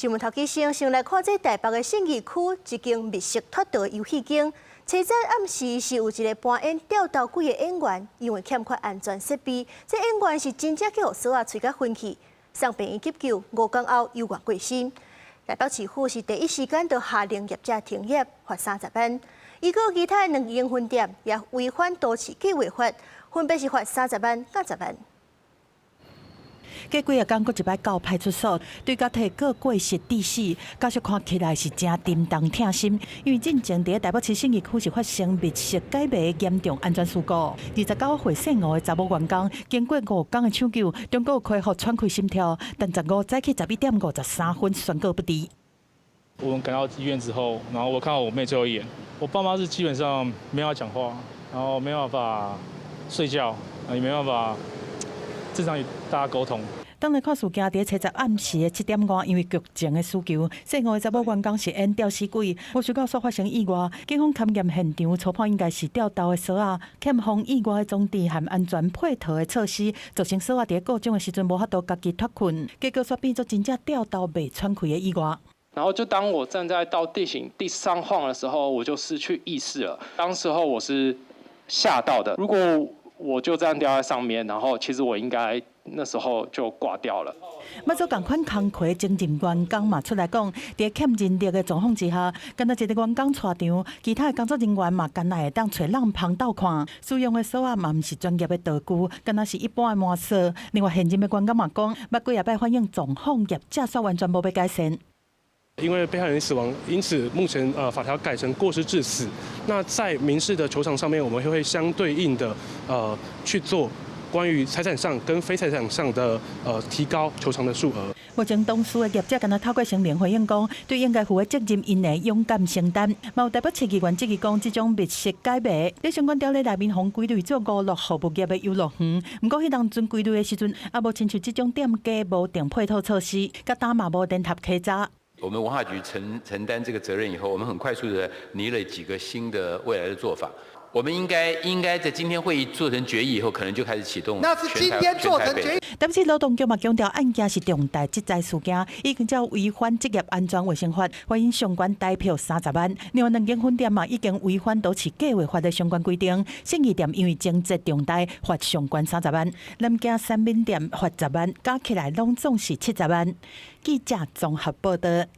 新聞頭起先，先來看這台北的信義區一間密室脫逃遊戲間。初早暗時是有一个扮演吊刀鬼的演員，因為欠缺安全設備，這演員是真正予索仔催甲昏去，送病院急救，5工後猶原過身。台北市府是第一時間就下令業者停業，罰30萬。伊閣其他兩間分店也違反都市計畫法，分別是罰30萬佮10萬。過幾仔工，閣一擺到派出所，對共提告過失致死，家屬看起來是誠沉重疼心，因為進前佇台北市信義區是發生密室解謎嚴重安全事故。29歲姓吳的查某員工，經過5工的搶救，終於恢復喘氣心跳，但15早起11點53分宣告不治。我們趕到醫院之後，然後我看到我妹最後一眼，我爸媽是基本上沒辦法講話，然後沒辦法睡覺，也沒辦法正常與大家溝通。當來看事件，佇初十暗時的7點外，因為劇情的需求，姓吳的查某員工是演吊死鬼，無想到煞發生意外。警方勘驗現場，初判應該是吊刀的索仔，欠防意外的裝置和安全配套的措施，造成索仔佇故障的時陣無法度家己脫困，結果煞變做真正吊刀袂喘氣的意外。然後就當我站在到地形第三晃的時候，我就失去意識了。當時候我是嚇到的，如果我就這樣掉在上面，然後其實我應該那時候就掛掉了。嘛做仝款工課前任員工嘛出來講，佇欠人力的狀況之下，干焦一个員工帶場，其他的工作人員嘛干焦會當揣人旁鬥看，使用的索仔嘛毋是專業的道具，干焦是一般的魔索。另外現任的員工嘛講，捌幾仔擺反映狀況，業者煞完全無欲改善。因為被害人死亡，因此目前法條改成過失致死。那在民事的求償上面，我們會相對應的去做關於財產上跟非財產上的提高求償的數額。目前當事的業者敢若透過聲明回應講，對應該負的責任，𪜶會勇敢承擔。嘛有台北市議員質疑講，這種密室解謎，佇相關條例內面予歸類做娛樂服務業的遊樂園。毋過彼當陣歸類的時陣，也無親像這種店家無定配套措施，佮擔嘛無聯合稽查。我們文化局承擔這個責任以後，我們很快速的擬了幾個新的未來的做法。我們應該在今天會議做成決議以後，可能就開始啟動。那是今天做成決議。但是勞動局嘛強調，案件是重大職災事件，已經照違反職業安全衛生法，罰𪜶相關代票30萬。另外兩間分店嘛已經違反都市計畫法的相關規定，信義店因為情節重大，罰相關30萬；南京三民店罰10萬，加起來攏總是70萬。記者綜合報道。